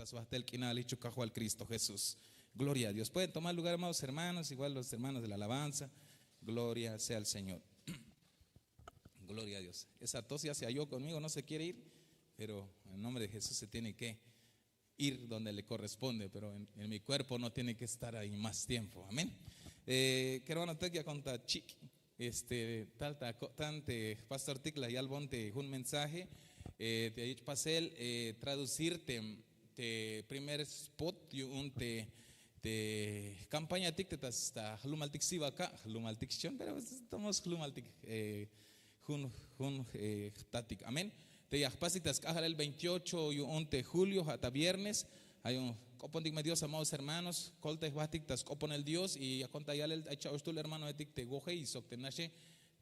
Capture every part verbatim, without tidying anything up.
Sbajtel k'inal jich chuk kajwal Cristo Jesús. Gloria a Dios. Pueden tomar lugar, amados hermanos, igual los hermanos de la alabanza. Gloria sea al Señor. Gloria a Dios. Esa tos ya se halló conmigo, no se quiere ir, pero en nombre de Jesús se tiene que ir donde le corresponde, pero en, en mi cuerpo no tiene que estar ahí más tiempo. Amén. Eh, qué hermano, te ya conta chic. Este, tal ta ko'tan te pastor tik la yalbon te jun mensaje, eh, te yich' pasel, eh, traducir te, te primer spot yu'un te, te campaña tik te ta, ta jlumal tik Sibaka, jlumal tik xchon, pero estamos jlumal tik, eh, jun, jun, eh, jtatik. Amén. Te ya jpastik ta sk'ajalel veintiocho yu'un te julio, ja' ta viernes. Ay un k'opontik me Dios, amados hermanos, koltay jbajtik ta sk'oponel Dios, y ya konta yalel ay cha'oxtul hermanoetik te woje y sok te naxe,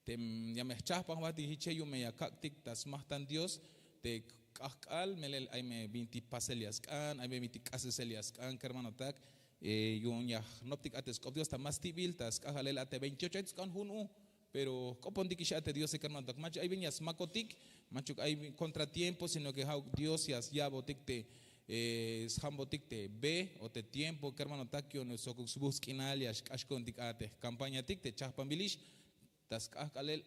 te, mm, ya me jchajpan jbajtik jiche yu'un me ya kak'tik ta smajtan Dios te k'ajk'al melel ay me bintik pasel ya sk'an, ay me bintik k'asesel ya sk'an, kermanotak. Eh, yu'un ya jnoptik a te sk'op Dios ta más tibil ta sk'ajalel a te veintiocho ay te sk'an jun u. Pero jk'opontik ix a te Diose, kermanotak, mach'a ay bin ya smakotik, mach'uk ay bin contratiempo, sino que ja'uk Dios ya sya'botik te, eh, sjambotik te be o te tiempo, kermanotak, yu'un sokuk sbuj sk'inal ya xk'ax ku'untik a te jcampañatik te jchajpanbilix ta sk'ajk'alel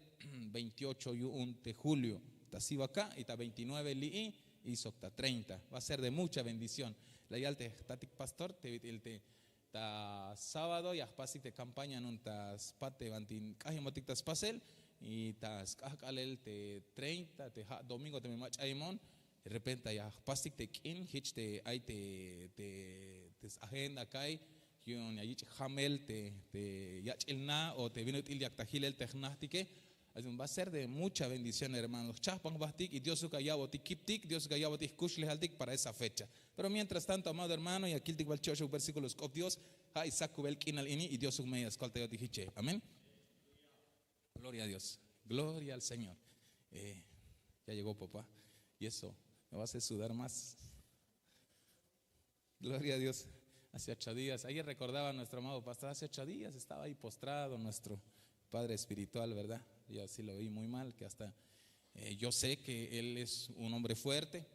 veintiocho yu'un te julio, ta Sibaka, y ta veintinueve li'i, y sok ta treinta. Va a ser de mucha bendición. La yal te jtatik pastor te bit'il te ta sábado ya jpastik te campaña yu'un ta spat te banti k'ajemotik ta spasel, y ta sk'ajk'alel te treinta te ja' domingo te me mach'a aymon, de repente ya jpastik te k'in jich te ay te, te, te s-agenda ka'y, yu'un ya yich' jamel te, te yach'il na o te bin ut'il yak ta jilel te jnajtike. Así va a ser de mucha bendición, hermano. Jchajpan jbajtik y Diosuk ya ya'botik kiptik, Diosuk ya ya'botik jkuxlejaltik para esa fecha. Pero mientras tanto, amado hermano, ya kiltik bal cho'oxuk versículo sk'op Dios, ja' y sakubel k'inal ini y Diosuk me ya skoltayotik jiche. Amén. Gloria a Dios. Gloria al Señor. Eh, ya llegó papá. Y eso me va a hacer sudar más. Gloria a Dios. Hace ocho días, ayer recordaba a nuestro amado pastor, hace ocho días estaba ahí postrado nuestro padre espiritual, ¿verdad? Yo sí lo vi muy mal, que hasta, eh, yo sé que él es un hombre fuerte.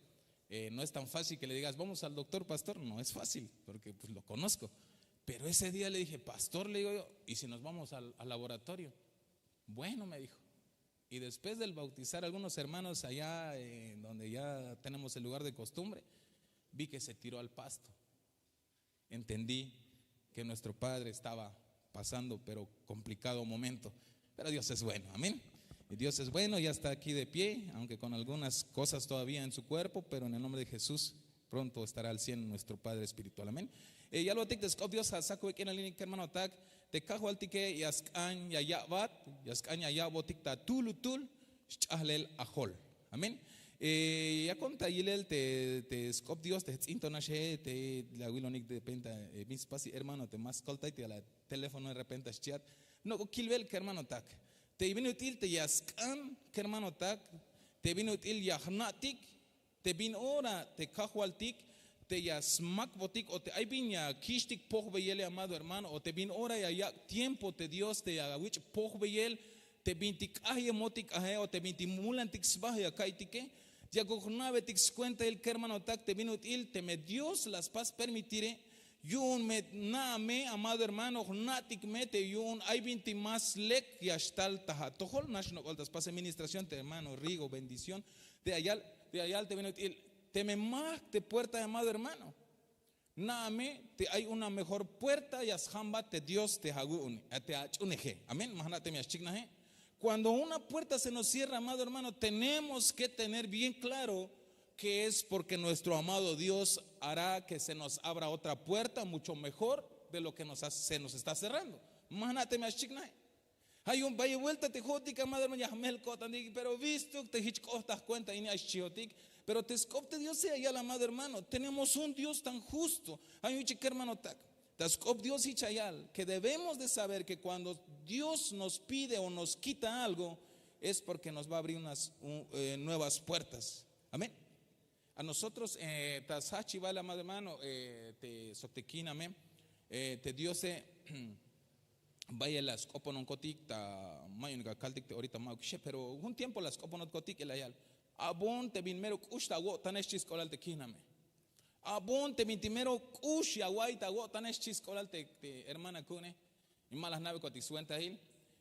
Eh, no es tan fácil que le digas, vamos al doctor, pastor, no es fácil, porque pues lo conozco. Pero ese día le dije, pastor, le digo yo, ¿y si nos vamos al, al laboratorio? Bueno, me dijo. Y después del bautizar a algunos hermanos allá, eh, donde ya tenemos el lugar de costumbre, vi que se tiró al pasto. Entendí que nuestro padre estaba pasando, pero complicado momento. Pero Dios es bueno, amén. Y Dios es bueno, ya está aquí de pie, aunque con algunas cosas todavía en su cuerpo, pero en el nombre de Jesús pronto estará al cien nuestro padre espiritual, amén. Eh, ya lo te sk'op Dios a sakwe k'inal ini, kermanotak, te kajwaltike ya sk'an ya ya'bat, ya sk'an ya ya'botik ta tulutul xch'ajlel ajol. Amén. Eh, ya konta yilel te, te sk'op Dios te jts'in to naxe, te la wilonik de repente, eh, bin spas y hermano te más koltay te la teléfono de repente xchiat. No, kilbel, kermanotak. Te bin ut'il te ya sk'an, kermanotak, te bin ut'il ya jna'tik, te bin ora te kajwaltik te ya smakbotik o te ay bin ya kixtik pojbeyele, amado hermano, o te bin ora ya yak' tiempo te Dios te ya awich' pojbeyel, te bintik k'ajemotik aje o te bintik mulantik sba ya ka'iytike, yakuk jna'betik skuentail, kermanotak, te bin ut'il teme Dios la spas permitire, yu'un me na'a me, amado hermano, jna'tik me te yu'un ay bintik más lek ya xtal ta atojol. Nax nok'ol ta spas administración te hermano Rigo Bendición, te ya yal, te ya yal te bin ut'il, teme majk te puerta, amado hermano, na'a me te ay una mejor puerta ya sjambat te Dios te awu'une, te ach'uneje. Amén. Ma jna' teme ya xchiknaje. Cuando una puerta se nos cierra, amado hermano, tenemos que tener bien claro que es porque nuestro amado Dios hará que se nos abra otra puerta mucho mejor de lo que nos ha- se nos está cerrando. Ma jna' teme ya xchiknaje. Ja' yu'un bayel vuelta te jo'otik, amado hermano, ya jmel ko'tantik, pero bistuk te jich k'ojta jkuenta ini ay xchihotik. Pero te sk'op te Diose ya yal, amado hermano, tenemos un Dios tan justo. Ja' yu'un jich, kermanotak, ta sk'op Dios jich ya yal que debemos de saber que cuando Dios nos pide o nos quita algo, es porque nos va a abrir unas, un- eh, nuevas puertas. Amén. A nosotros, eh, ta sjajchibal, amado hermano, eh, te sok te kijname, eh, te Diose bayel la sk'opononkotik ta, ma yu'un ka kaltik te orita ma'ukixe, pero jun tiempo la sk'oponotkotik y la yal: Abon te bin mero k'ux ta awo'tane, xchi sk'oplal te kijname. Abon te binti mero k'ux ya awa'iy ta awo'tane, xchi sk'oblal te hermana ku'une. Y ma la jna'bekotik swentail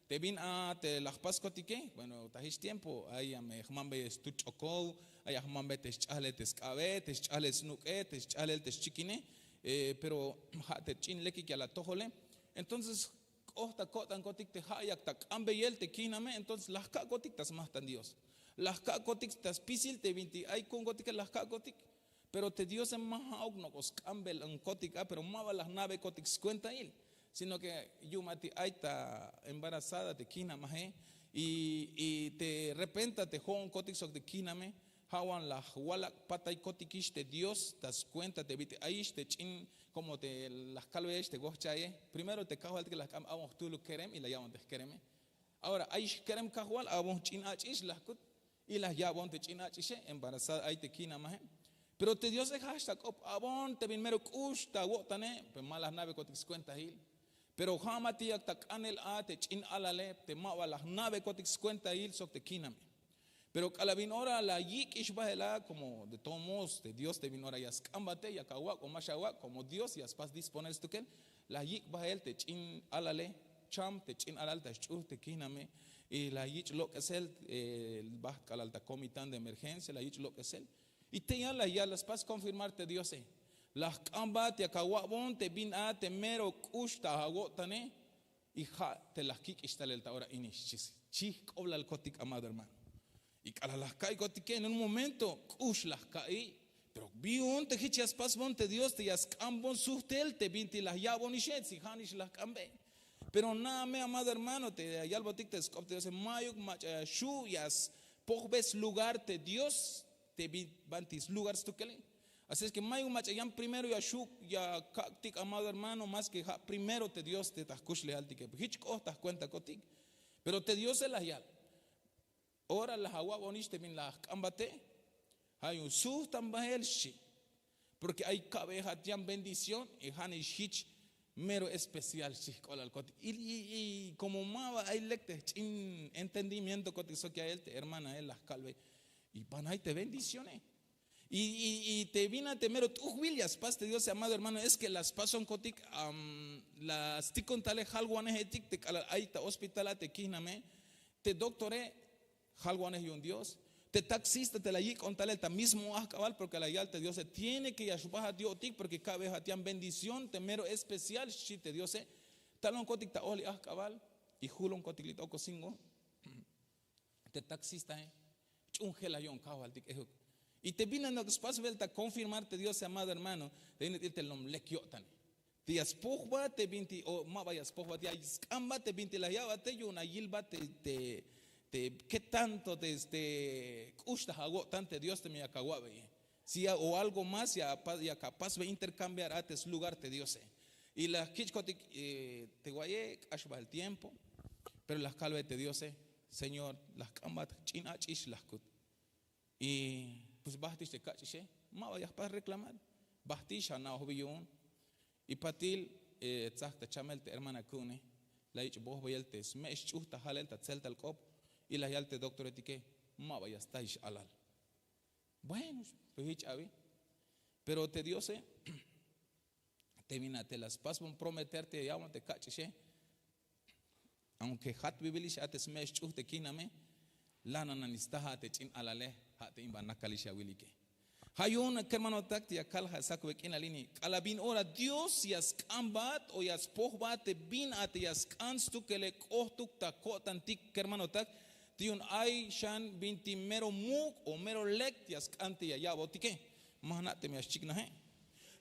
te bin a te la jpaskotike. Bueno, ta jich tiempo ay ya me jmambey stut ch'okow, ay ya jmambey te sch'ajlel te sk'abe, te sch'ajlel snuk'e, te sch'ajlel te xchikine. Pero ja' te ch'in lekik ya la atojole. Entonces k'oht ta ko'tankotik te ja' yak ta k'ambeyel te kijname. Entonces la jka'kotik ta smajtan Dios, la jka'kotik ta spisil te binti ay ku'unkotike, la jka'kotik. Pero te Diose ma ja'uk nok'o sk'ambelonkotik a, pero ma ba la jna'bekotik skuentail. Sino que yu'un ma ti ay ta embarazada te kijnamaje, y te repenta te jo'onkotik sok te kijname, ja' wan la jwalak' pataykotikix te Dios ta skuenta te bit'il ayix te ch'in. Como te la jkalbeyex te wojch'aye, primero te kajwaltike la jk'an abon jtuluk kerem y la ya'bon te jkereme. Ahora ayix jkerem kajwal, abon jch'in ach'ix la jkut, y la ya'bon te ch'in ach'ixe, embarazada ay te kijnamaje. Pero te Diose jajch ta k'op abon te bin mero k'ux ta awo'tane, pero ma la jna'bekotik skuentail. Pero ja' ma ti yak ta k'anel a te ch'in alale te ma ba la jna'bekotik skuentail sok te kijname. Pero k'alal bin ora la yik'ix bahel a, como de todos modos te Dios te bin ora ya sk'ambate, yak awak' o ma xawak', como Dios ya spas disponer stukel, la yik' bahel te ch'in alale, cham te ch'in alal ta sch'uhut te kijname. Y la yich' lok'esel, bajt k'alal ta komitán de emergencia la yich' lok'esel. Y tey a la ya la spas konfirmar te Diose, la jk'ambat yak awa'bon te bin a te mero k'ux ta awo'tane. Y ja' te la jkik'ix talel ta ora ini, xchi jk'oblalkotik, amado hermano. Y k'alal la jka'ikotike en un momento k'ux la jka'iy. Pero bi yu'un te jich ya spasbon te Dios te ya sk'ambon suhtel te bintik la ya'bonixe, si ja'nix la jk'ambe. Pero na'a me, amado hermano, te ya yalbotik te sk'op te Diose, mayuk mach'a ya xhu' ya spojbe slugar te Dios te bin banti slugar stukele. Así es que mayuk mach'a yan primero ya xhu' ya kak'tik, amado hermano, más que ja' primero te Dios te ta jkuxlejaltike, jich k'oht ta jkuentakotik. Pero te Diose la yal, ora la awa'bonix te bin la jk'ambate, ja' yu'un suhtan bahel, xchi. Porque ay ka'bejat yan bendición y ja'nix jich mero especial, xchi jk'olalkotik. Y como ma ba ay lek te jch'in entendimientokotik sok ya'el te hermanae la jkalbey, y banti ay te bendicione. Y te bin a te mero t'ujbil ya spas te Diose, amado hermano, es que la spasonkotik, la stikon tale jalwanejetik te k'alal ay ta hospital a te kijname, te doctore jalwanej yu'un Dios, te taxista te la yik'on talel ta mismo ajk'abal, porque la yal te Diose tiene que ya xbajat yo'tik porque ka'bejat yan bendición te mero especial, xchi te Diose. Talonkotik ta ojli ajk'abal y julonkotik li' ta Ocosingo, te taxistae ch'uunjelaj yu'un kajwaltik ejuk. Y te bin a nok spasbel ta confirmar te Diose, amado hermano, te bin ut'il te lom lek yo'tane. Te ya spojbat te binti, o ma ba ya spojbat, ya sk'ambat te binti la ya'bate, yu'un a yilbat te, te, te qué tanto te, este, k'ux ta awo'tan te Dios teme yak awa'beye. Si ya, o algo más ya, yak apasbey intercambiar a te slugar te Diose. Y la jkich'kotik, te wa'iye k'ax bahel tiempo, pero la jkalbey te Diose, Señor, la jk'ambat, ch'in ach'ix la jkut. Y pues bajtix te kach'ixe, ma ba ya jpas reclamar, bajtix, ana'oj bi yu'un. Y patil tsaj ta chamel te hermana ku'une, la yich' bojbeyel te sme' sch'uhut ta jalel ta tseltal k'op, y la yal te doctoretike, ma ba ya stahix alal. Bueno, pues jich abi. Pero te Diose, te bin a te la spasbon prometer te ya ya'bon te kach'ixe, aunque jatbibilix a te sme' sch'uhut te kijname, lana nanix staja te ch'in alale, ja' te in ba nakalix ya wilike. Ja' yu'un kermanotak te ya kal ja' sakube k'inal ini, k'alal bin ora Dios ya sk'ambat o ya spojbat te bin a te ya sk'an stukele k'ohtuk ta ko'tantik, kermanotak, te yu'un ay xan binti mero muk' o mero lek ya sk'an te ya ya'botike. Ma jna' teme ya xchiknaje.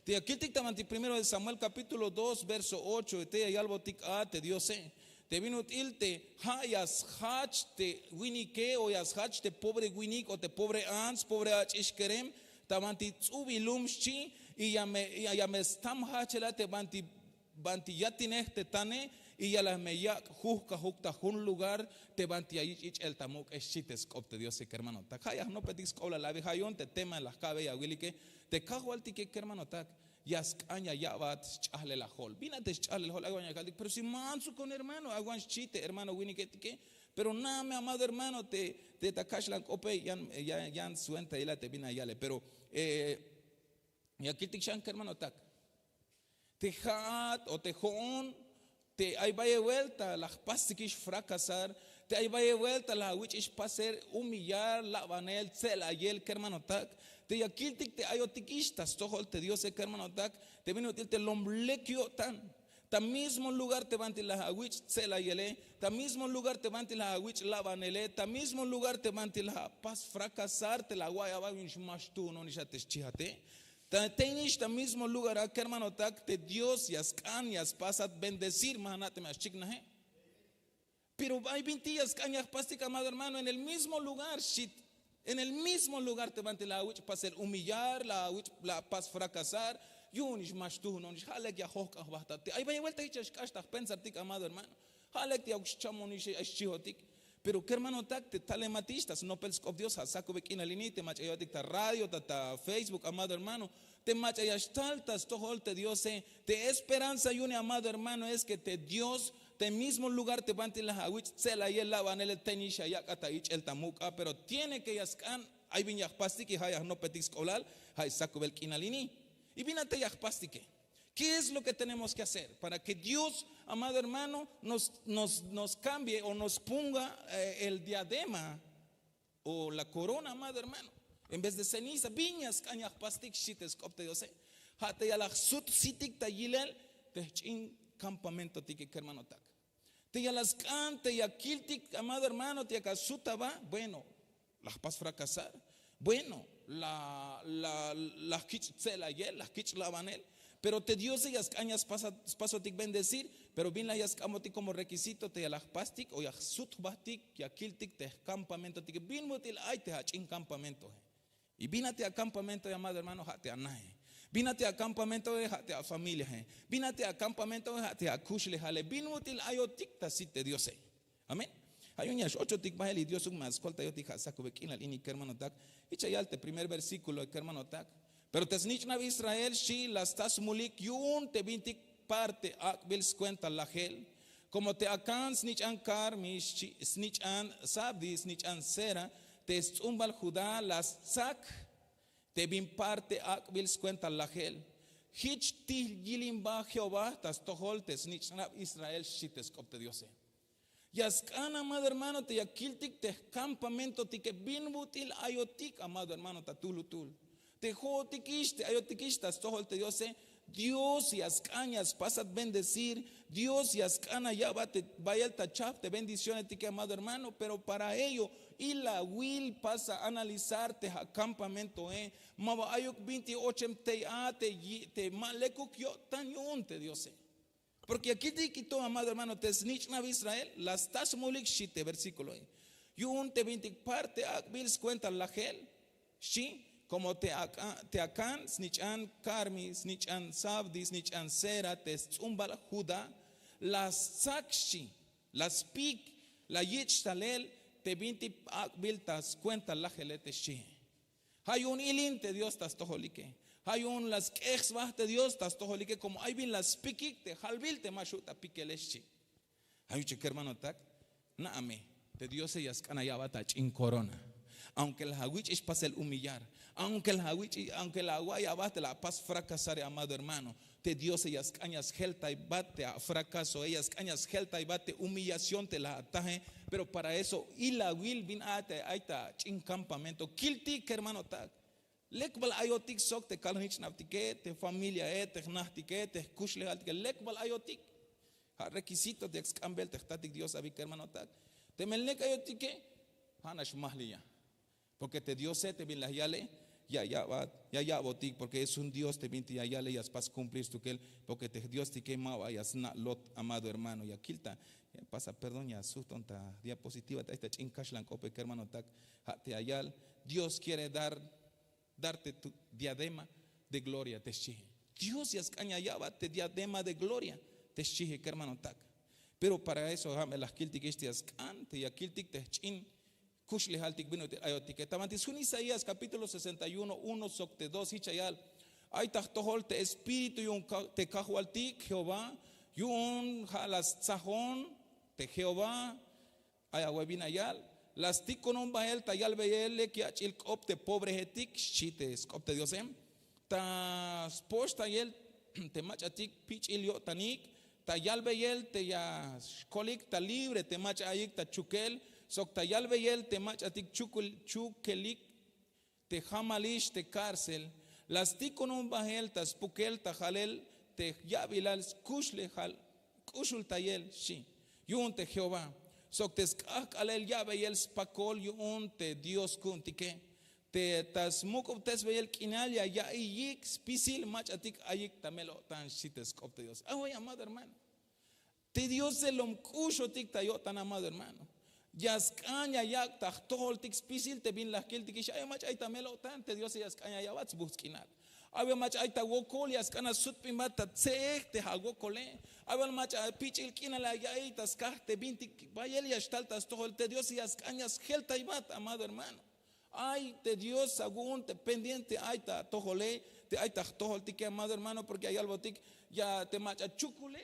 Te ya kiltik ta banti primero de Samuel capítulo dos verso ocho, te ya yalbotik a te Diose, te bin ut'il te ja' ya sjach te winike o ya sjach te pobre winik o te pobre ants, pobre ach'ix kerem, ta banti ts'ubil lum, xchi. Y ya me stam jajchel a te banti banti yatinej te tane, y ya la me yak' jujkajuk ta jun lugar te banti ya yich' ich'el ta muk'e, xchi te sk'op te Diose, kermanotak. Ja' ya jnopbetik sk'oblal abi, ja' yu'un te tema la jka'bey ya wilike, te kajwaltike, kermanotak, ya sk'an ya ya'bat sch'ajlel ajol. Bin a te sch'ajlel ajol, ay wan ya kaltik, pero si ma antsukon hermano, ay wan xchi te hermano winiketike. Pero na'a me, amado hermano, te ta kaxlan k'ope yan swentail a te bin a yale, pero Ya kiltik xan kermanotak, te ja'at o te jo'on te ay bayel vuelta la jpastikix fracasar, te ay bayel vuelta la awich'ix pasel humillar, labanel, tse'layel kermanotak. Te ya kiltik te ayotikix ta stojol te diose kermanotak, te bin ut'il te lom lek yo'tan. Ta mismo lugar te banti la awich' tse'layele, ta mismo lugar te banti la awich' labanele, ta mismo lugar te banti la apas fracasar te la awa'iy aba yu'un ix ma xtuunonix a te xchijate. Tey nix ta mismo lugar a kermanotak te dios ya sk'an ya spasat bendecir ma jana' teme axchiknaje. Pero ay binti ya sk'an ya jpastik amado hermano en el mismo lugar xit. En el mismo lugar te banti la awich' pasel humillar la awich' la apas fracasar. Yu'un ix ma xtuhnon ix ja' lek ya jojk'an jbajtat te ay bayel vuelta jich ya xk'ax ta jpensartik amado hermano. Ja' lek ya xchamon ix ay xchihotik. Pero kermanotak te talematix ta snopel sk'op dios ja' sakube k'inal ini te mach'a yo'tik ta radio ta ta facebook amado hermano, te mach'a ya xtal ta stojol te diose. Te esperanza yu'une amado hermano es ke te dios te mismo lugar te banti la awich' tse'layel labanele tenix ya yak'at ta ich'el ta muk'a pero tiene ke ya sk'an. Ay bin ya jpastik y ja' ya jnopetik sk'oblal. Ja' ix sakubel k'inal ini. Y bin a te ya jpastike? Ke es lo ke tenemos ke hacer para ke dios amado hermano nos kambie o nos ponga el diadema o la korona amado hermano, en vez de ceniza bin ya sk'an ya jpastik xchi te sk'op te diose. Ja' te ya la jsut sitik ta yilel te jch'in kampamentotik kermanotak. Te ya la sk'an te ya kiltik amado hermano te ya ka sut aba. Bueno, la jpas fracasar. Bueno, la jkich' tse'layel la jkich' labanel. Pero te diose ya sk'an ya spasotik bendecir. Pero bin la ya sk'amotik komo requisito te ya la jpastik o ya jsut jbahtik ya kiltik te jkampamentotik bin mut'il ay te ach'in kampamentoe. Y bin a te akampamentoe amado hermano ja' te anahe. Bin a te akampamentoe ja' te afamiliae. Bin a te akampamentoe ja' te akuxlejale bin mut'il ayotik ta sit te diose. Amén. Ja' yu'un ya x'ochotik bahel y diosuk ma skoltayotik ja' sakube k'inal ini kermanotak. Jich ya yal te primer versíkulo kermanotak. Pero te snich'nab israel xchi la sta smulik yu'un te bintik parte ak'bil skuenta lajel. Komo te akan snich'an karmi snich'an sabdi snich'an sera, te sts'umbal judá la stsak te bin parte ak'bil skuenta lajel. Jich tijl yilimba jehová ta stojol te snich'nab israel xchi te sk'op te diose. Ya sk'an amado hermano te ya kiltik te jkampamentotike bin but'il ayotik amado hermano ta tuhlutuhl. Te jo'otikix te ayotikix ta stojol te diose. Dios ya sk'an ya spasat bendecir. Dios ya sk'an ya ya'bat te bayel ta chahp te bendicionetike amado hermano pero para ello ilawil pasa analizar te akampamentoe. Ma ba ayuk binti ochem tey a te ma lekuk yo'tan yu'un te diose. Porke ya kiltik kito amado hermano te snich'nab israel la sta smulik xchi te versíkuloe. Yu'un te bintik parte ak'bil skuenta lajel xchi. Komo te akan snich'an karmi snich'an sabdi snich'an sera te sts'umbal judá la stsak xchi. La spik la yich' talel te bintik ak'bil ta skuenta lajele te xchi. Ja' yu'un ilin te dios ta stojolike. Ja' yu'un la sk'ej sba te dios ta stojolike komo ay bin la spikik te jalbil te ma xu' ta pikele xchi. Ja' yu'un che kermanotak, na'ame te diose ya sk'an ya ya'bat ach'in korona. Aunke la awich'ix pasel humillar, aunke la awich'ix aunke la awa'iy aba te la apas fracasare amado hermano, te diose ya sk'an ya sjeltaybat te afracasoe ya sk'an ya sjeltaybat te humillación te la ataje. Pero para eso ilawil bin a te ay ta ch'in kampamento kiltik kermanotak. Lek bal ayotik sok te kal jnich'nabtike te familiae te jnajtike te jkuxlejaltike lek bal ayotik. Ja' requisito te yak sk'ambel te jtatik dios abi kermanotak. Teme lek ayotike, ja' nax majliya. Porke te diose te bin la yale ya ya'bat ya ya'botik porke es jun dios te bintik ya yale ya spas kumplir stukel. Porke te jdiostike ma ba ya sna' lot amado hermano ya kilta. Ya pasa perdón ya sujton ta diapositiva te ay ta ch'in kaxlan k'ope kermanotak. Ja' te ya yal, dios quiere dar darte tu diadema de gloria te xchihe. Dios ya sk'an ya ya'bat te diadema de gloria te xchihe kermanotak. Pero para eso ja' me la jkiltikix te ya sk'an te ya kiltik te jch'in kuxlejaltik bin ut'il ayotike ta banti sjun isaías kapítulo sesenta y uno uno sok te dos jich ya yal. Ay ta jtojol te espíritu yu'un te kajwaltik jehová, yu'un ja' la stsajon te jehová. Ay awe' bin ya yal, la stikonon bahel ta yalbeyel lek yach'il k'op te pobrejetik xchi te sk'op te diose. Ta spoxtayel te mach'atik pich'il yo'tanik, ta yalbeyel te ya xkolik ta libre te mach'a ayik ta chukel, sok ta yalbeyel te mach'atik chukelik te jamalix te cárcel, la stikunon bahel ta spukel ta jalel te ya'bilal skuxlejal k'uxultayel, xchi, yu'un te Jehová, sok te sk'ajk'alel ya'beyel spakol yu'un te Dios ku'untike. Te ta smuk'ubtesbeyel k'inal ya ya'iyik spisil mach'atik ayik ta mel-o'tan, xchi te sk'op te Dios. Away, amado hermano, te Diose lom k'uxotik ta yo'tan, amado hermano. Ya sk'an ya yak' ta jtojoltik spisil te bin la jkiltikix. Ay mach'a ay ta mel-o'tan, te Diose ya sk'an ya ya'bat sbujts' k'inal. Ay mach'a ay ta wokol, ya sk'an ya sutbinbat ta tse'ej te awokole. Ay mach'a pich'il k'inal ya ya'iy ta skaj te bintik bayel ya xtal ta stojol, te Diose ya sk'an ya sjeltaybat, amado hermano. Ay te Dios awu'un te pendiente ay ta atojole, te ay ta jtojoltike, amado hermano, porque ya yalbotik ya te mach'a chukule,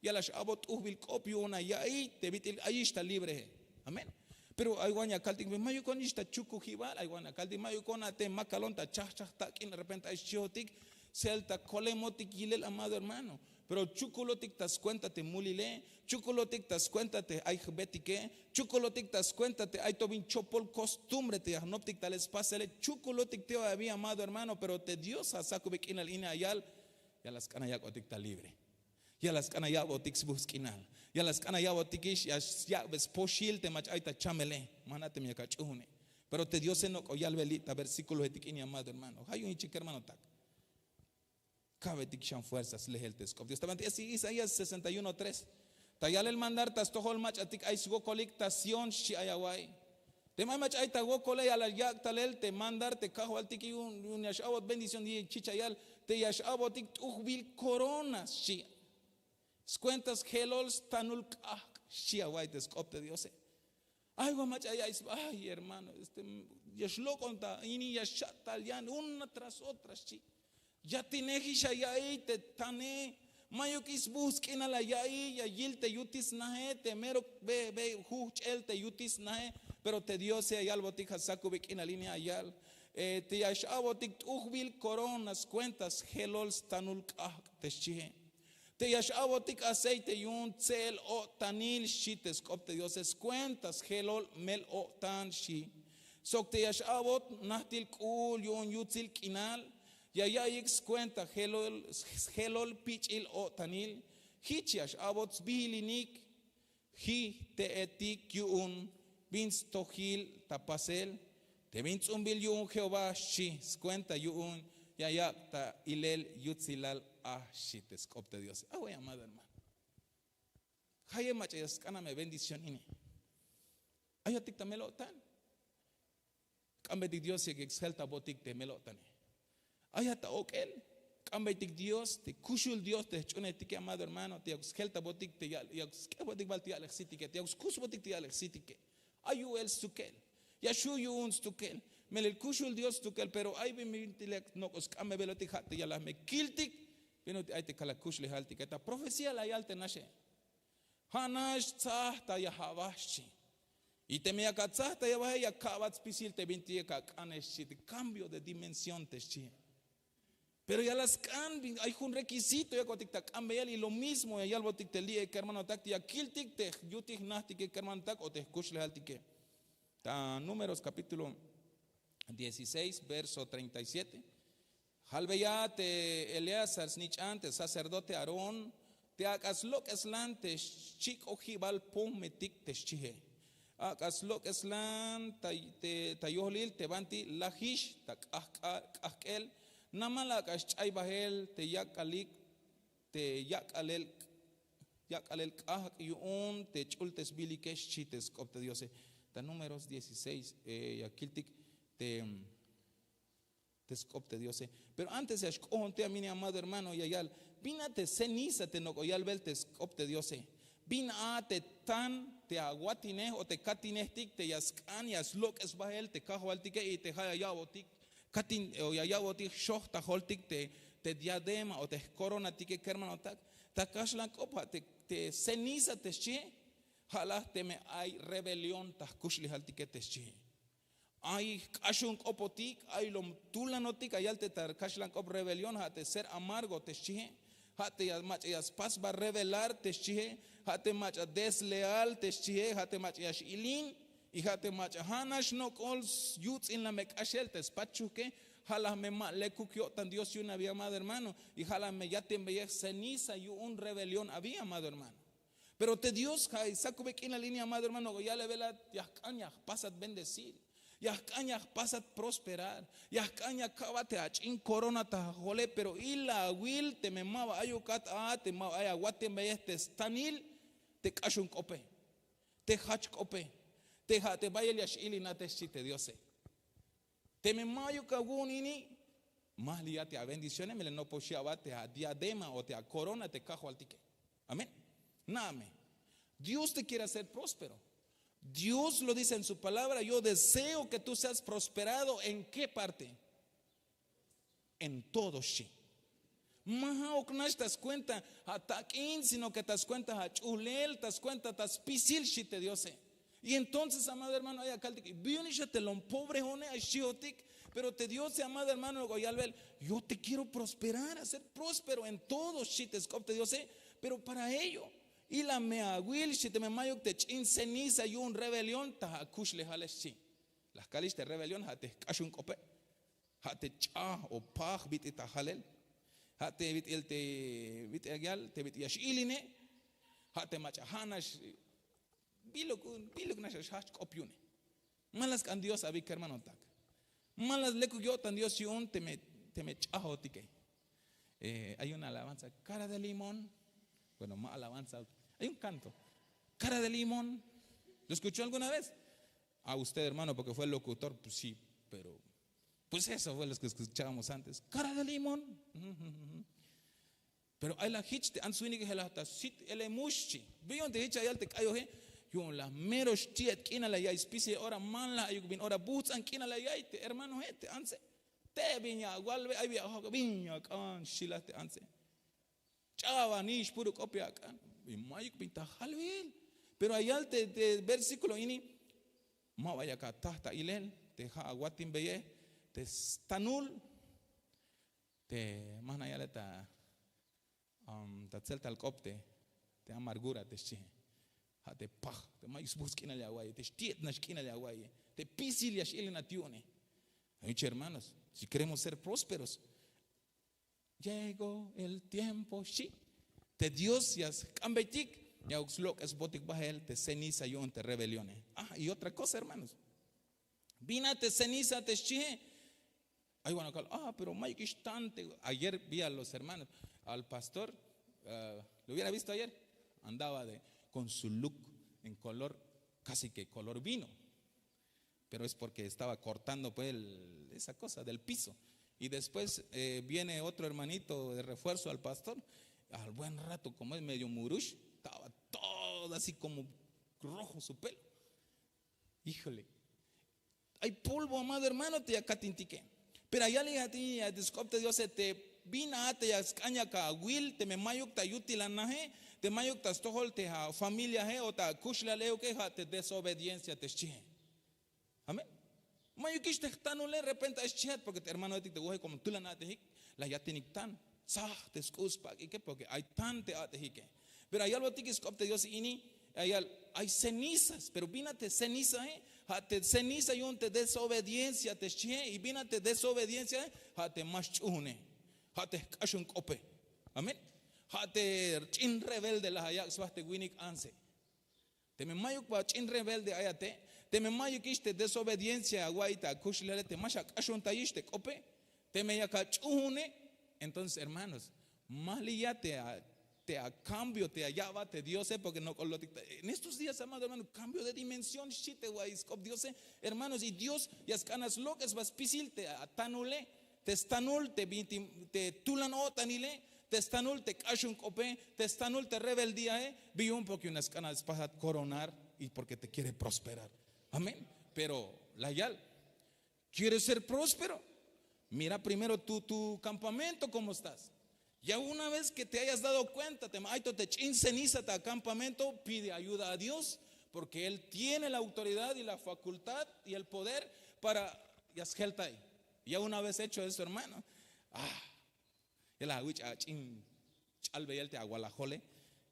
ya la x-a'bot t'ujbil k'op yu'un ya ya'iy te bit'il ayix ta librehe. Amén. Pero ay wan ya kaltik, mayukon ix ta chukujibal, ay wan ya kaltik, mayukon a te makalon ta chajchaj tak'in, de repente ay xchihotik, sel ta kolemotik yilel, amado hermano. Pero chukulotik ta skuenta te mulile, chukulotik ta skuenta te ay jbetike, chukulotik ta skuenta te ay to bin chopol costumbre te ya jnoptik tal spasele, chukulotik todavía, amado hermano, pero te Dios a sakube k'inal ini ya yal, ya la sk'an ya yak'botik ta libre. Ya la sk'an ya ya'botik sbujts' k'inal. Ya la sk'an ya ya'botikix ya yak'be spoxil te mach'a ay ta chamele. Ma jna' teme yak ach'uune. Pero te Diose nok'o yalbe li' ta versículohetik ini, amado hermano. Ja' yu'un yichik, hermanotak. Kabetik xan fuerza slehel te sk'op Dios. Ta banti Isaías sesenta y uno tres. Ta yalel mandar ta stojol mach'atik ay swokolik ta Sión, xchi ay away. Teme ay mach'a ay ta wokole, ya la yak' talel te mandar te Kajwaltike, yu'un ya x-a'bot bendición, yichich ya yal te ya x-a'botik t'ujbil corona, xchi. Skuenta sjelol stanul k'ajk', xchi away te sk'op te Diose. Ay wa mach'a ay, ay, ay, hermano, este, ya xlok'on ta ini, ya xcha' tal yan una tras otra, xchi. Yatinejix ya ya'iy te tane, mayukix sbujts' k'inal ya ya'iy, ya yil te yutil snahe, te mero be be jujch'el te yutil snahe. Pero te Diose ya yalbotik ja' sakube k'inal ini ya yal, eh, te ya x-a'botik t'ujbil corona skuenta sjelol stanul k'ajk', te xchihe. Te ya x-a'botik aceite yu'un tse'el o'tanil, xchi te sk'op te Diose, skuenta sjelol mel-o'tan, xchi. Sok te ya x-a'bot najtil k'u'ul yu'un yutsil k'inal, ya ya'iyik skuenta sjelol, sjelol pich'il o'tanil. Jich ya x-a'bot sbihilinik jijte'etik yu'un bin stojil ta pasel te bin ts'umbil yu'un Jehová, xchi, skuenta yu'un ya yak' ta ilel yutsilal a, xchi te sk'op te Diose. Away, amado hermano. Jayeb mach'a ya sk'an a me bendición ini. Ayotik ta mel-o'tan. K'ambeytik Dios yak sjeltabotik te mel-o'tane. Ayat ta ok'el. K'ambeytik Dios, te kuxul Dios te jch'uunejtike, amado hermano, te yak sjeltabotik te ya, yak sk'ejbotik bal te ya'lej sitike, te yak skusbotik te ya'lej sitike. Ay yu'el stukel. Ya xju' yu'un stukel. Melel kuxul Dios stukel, pero ay bin bintik yak nok'o sk'ambebelotik, ja' te ya la me kiltik bin ut'il ay te kalal kuxlejaltike. Ta profecía la yal te naxe. Ja' nax tsaj ta ya aba, xchi. Y teme yak atsaj ta ya abaje, ya ka'bat spisil te bintik yak ak'ane, xchi, te cambio de dimensión, te xchi. Pero ya la sk'an bin ay jun requisito yak'botik ta k'ambeyel, y lo mismo ya yalbotik te li'e kermanotak, te ya kiltik te yutil jnajtike kermanotak o te jkuxlejaltike. Ta Números capítulo dieciséis, verso treinta y siete. Jalbeya te Eleazar snich'an te sacerdote Aarón te ak'a slok'eslan te xchik'ojibal pojmetik, te xchihe. Ak'a slok'eslan ta, te, ta yohlil te banti lajix ta k'ajk'a-, k'ajk'el, namal ak'a xch'ay bahel te yak'alik, te yak'alel, yak'alel k'ajk' yu'un te ch'ultesbilike, xchi te sk'op te Diose. Ta Números dieciséis, eh, ya kiltik te te sk'op te Diose. Pero antes ya xk'ojontik a mini, amado hermano, ya yal: ¿Bin a te ceniza te nok'o yalbel te sk'op te Diose? ¿Bin a te tan te awatinej o te katinejtik te ya sk'an ya slok'es bahel te kajwaltike y te ja' ya ya'botik katin o ya ya'botik jxojtajoltik te, te diadema o te jkoronatike kermanotak? Ta kaxlan k'op ja' te, te ceniza, te xchihe. Ja' laj teme ay rebelión ta jkuxlejaltike, te xchihe. Ay jk'axun k'opotik, ay lom tulanotik, ayal te ta kaxlan k'op rebelión, ja' te ser amargo te xchihe, ja' te ya mach'a ya spas ba revelar te xchihe, ja' te mach'a desleal te xchihe, ja' te mach'a ya x'ilin, y ja' te mach'a ja' nax nok'ol yutz'in la me k'axel te spat chuhke. Ja' la me ma lekuk yo'tan Dios yu'un abi, amado hermano, y ja' la me yatenbeyej ceniza yu'un rebelión abi, amado hermano. Pero te Dios ja' sakube k'inal ini, amado hermano, ya le velat, ya jk'an ya jpasat bendecir, ya jk'an ya jpasat prosperar, ya jk'an ya ka'bat te ach'in corona ta jajole. Pero ila awil teme ma ba ayukat a, te ma ba ay awatenbeyej te stanil te k'axun k'ope, te jach k'ope, te ja' te bayel ya x'ilinat, xchi te Diose. Teme ma'yuk awu'un ini, ma li' ya te abendiciones, melel nopox ya aba te adiadema o te acorona te kajwaltike. Amén. Na'ame. Dios te quiere hacer próspero. Dios lo dice en su palabra: yo deseo que tú seas prosperado. ¿En qué parte? En todo, xchi. Ma ja'uk nax ta scuenta atak'in, sino que ta scuenta ach'ulel, ta scuenta ta spisil, xchi te Diose. Y entonces, amado hermano, ay akaltik: ¿bi yu'un ix a te lom pobrejo'one? Ay xchihotik. Pero te Diose, amado hermano, ya yalbel: yo te quiero prosperar, hacer próspero en todo, xchi te sk'op te Diose. Pero para ello, ila me awil, xchi, teme ma'yuk te ch'in ceniza yu'un rebelión ta akuxlejale, xchi. La jkalix te rebelión, ja' te jk'axun k'ope, ja' te ch'aj o paj bit'il ta jalel, ja' te bit'il, te bit'il ya yal, te bit'il ya x'iline, ja' te mach'a ja' nax biluk, biluk nax ya xjajch k'op yu'une. Ma la sk'an Dios abi, kermanotak. Ma la lekuk yo'tan Dios yu'un teme, teme ch'ajotike. Eh, hay una alabanza, cara de limón. Bueno, ma alabanza, hay un canto, cara de limón. ¿Lo escuchó alguna vez? A usted, hermano, porque fue el locutor, pues sí, pero pues eso fue lo que escuchábamos antes. Cara de limón. Pero ay la jich te ants winike, je'el la ta sit ele mux, xchi. ¿Bi yu'un te jich ya yal te k'ayoje? Yu'un la mero xti'et k'inal la ya'iy spisil, ora ma la ayuk bin ora bujts'an k'inal la ya'iy te hermanoe, te antse. Te bin ya awalbe, ay bin ya ajok, bin ya ak'an, xchi la te antse. Ch'abanix, puro k'op ya ak'an. Bin ma'yuk bin ta jalbil. Pero ya yal te, te versículo ini: ma ba yak ataj ta ilel te ja' awatinbeyej te stanul, te ma jna' yale ta, um, ta tseltal k'op te, te amargura te xchihe. Ja' te paj, te ma'yuk sbujts' k'inal ya awa'iye, te xti'et nax k'inal ya awa'iye, te pisil ya x'ilinat yu'une. Ay, hermanos, si queremos ser prósperos, llegó el tiempo, xchi. Te Dios ya sk'anbeytik, ya'uk slok'esbotik bael te ceniza yu'un te rebelione. Ah, y otra cosa, hermanos. ¿Bin a te ceniza te xchihe? Ay wan akal, ah, pero ma'yukix tan te. Ayer vi a los hermanos, al pastor, ah, lo hubiera visto ayer, andaba de, con su look en color, casi que color vino. Pero es porque estaba cortando, pues, el, esa cosa del piso. Y después, eh, viene otro hermanito de refuerzo al pastor. Al buen rato, como es medio murush, estaba todo así como rojo su pelo. Híjole. Ay polvo, amado hermano, te ya katintike. Pero ya le dije a ti, ya te sk'op te Diose, te bin a te ya sk'an yak awil, teme ma'yuk ta yutil anaje, te ma'yuk ta stojol te afamiliae o ta akuxlejal euke, ja' te desobediencia te xchihe. Amén. Ma'yukix te jtanule, repente ay xchihat, porque te hermanoetik te woje como tulan a'tejik, la yatinik tan. Tsaj te sk'u' spak'ike, porque ay tan te a'tejike. Pero ya yalbotik sk'op te Dios ini, ya yal, ay cenizas, pero bin a te cenizae? Ja' te ceniza yu'un te desobediencia te xchihe. Y bin a te desobedienciae? Ja' te ma xch'uune, ja' te jk'axun k'ope. Amén. Ja' te ch'in rebelde la ayak' sba te winik antse. Teme ma'yuk ba ch'in rebelde ay a te', teme ma'yukix te desobediencia awa'iy ta akuxlejale, te ma xak'axuntayix te k'ope, teme yak ach'uune, entonces, hermanos, ma li' ya te a, te acambio te ya ya'bat te Diose, porque nok'olotik ta, en estos días, amado hermano, cambio de dimensión, xchi te wa'iy sk'op Diose, hermanos. Y Dios ya sk'an ya slok'es sba spisil te atanule, te stanul te binti, te tulan o'tanile, te stanul te k'axun k'ope, te stanul te rebeldíae. Bi yu'un? Porque yu'un ya sk'an ya spasat coronar y porque te quiere prosperar. Amén. Pero la yal, ¿quieres ser próspero? Mira primero tu, tu campamento, ¿cómo estás? Ya una vez que te hayas dado cuenta, teme ay to te ch'in ceniza ta acampamento, pide ayuda a Dios, porque Él tiene la autoridad y la facultad y el poder para ya sjeltay. Ya una vez hecho eso, hermano. Ah, ya la awich' ach'in ch'albeyel te awalajole.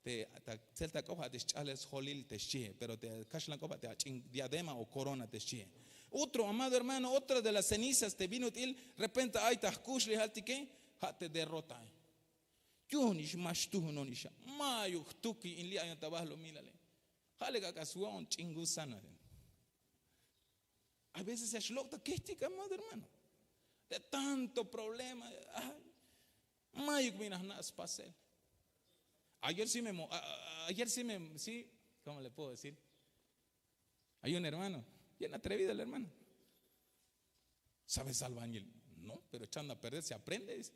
Te ta tzel ta k'op ja' te sch'alel sjolil te xchie, pero te kaxlan k'op ja' te ach'in diadema o corona te xchie. Otro, amado hermano, otra de las cenizas te bin ut'il repente ay ta jkuxlejaltike, ja' te derrota. Yu'unix ma xtuunonix a, mayuk jtuki in li' ayon ta balumilale. Ja' lek ak'a swo'on ch'in gusano. A veces ya xlok' ta kejtik, amado hermano, de tanto problema. Ay, mayuk bin a jna' spasel. Ayer sí me mo- a- a- ayer sí me sí, ¿cómo le puedo decir? Hay un hermano, bien atrevido el hermano. ¿Sabes albañil? No, pero echando a perder se aprende, dice.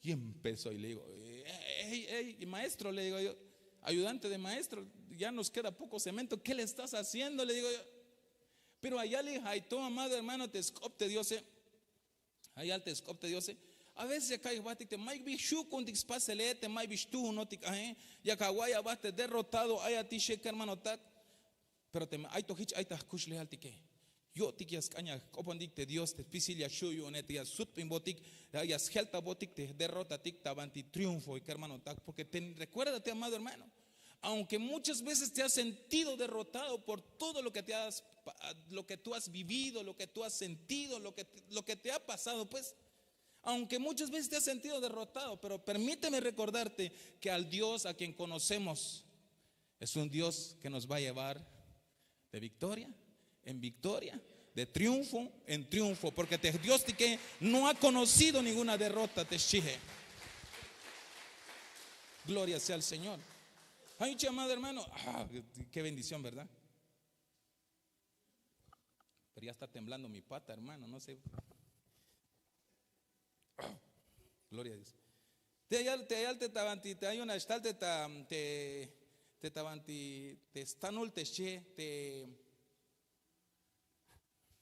Y empezó y le digo, "Ey, ey, maestro", le digo yo, "ayudante de maestro, ya nos queda poco cemento, ¿qué le estás haciendo?", le digo yo. Pero allá le dije, ay, tú, amado hermano, te sk'op te Diose. Ay, al te sk'op te Diose. A veces ya ka'ij batik te mayuk bi xu' ku'untik spasele, te mayuk bi xtuunotik aje. Ya ka' wa'ay a bat te derrotado ay a ti xe, kermanotak. Pero teme ay to jich ay ta jkuxlejaltike, yo'tik ya sk'an ya jk'opontik te Dios te spisil ya xu' yu'une, te ya sutbinbotik, ya sjeltabotik te jderrotatik ta banti triunfo, kermanotak. Porque te recuérdate, amado hermano, aunque muchas veces te has sentido derrotado por todo lo que te has, lo que tú has vivido, lo que tú has sentido, lo que, lo que te ha pasado, pues, aunque muchas veces te has sentido derrotado, pero permíteme recordarte que al Dios a quien conocemos es un Dios que nos va a llevar de victoria en victoria, de triunfo en triunfo, porque te Dios ti que no ha conocido ninguna derrota, te exige. Gloria sea al Señor. Ay, amado hermano, ah, qué bendición, ¿verdad? Pero ya está temblando mi pata, hermano, no sé. Gloria a Dios. Te ayal, te ayal, te tabanti, te ayuna, te, te, te tabanti, te stanul, te xche, te,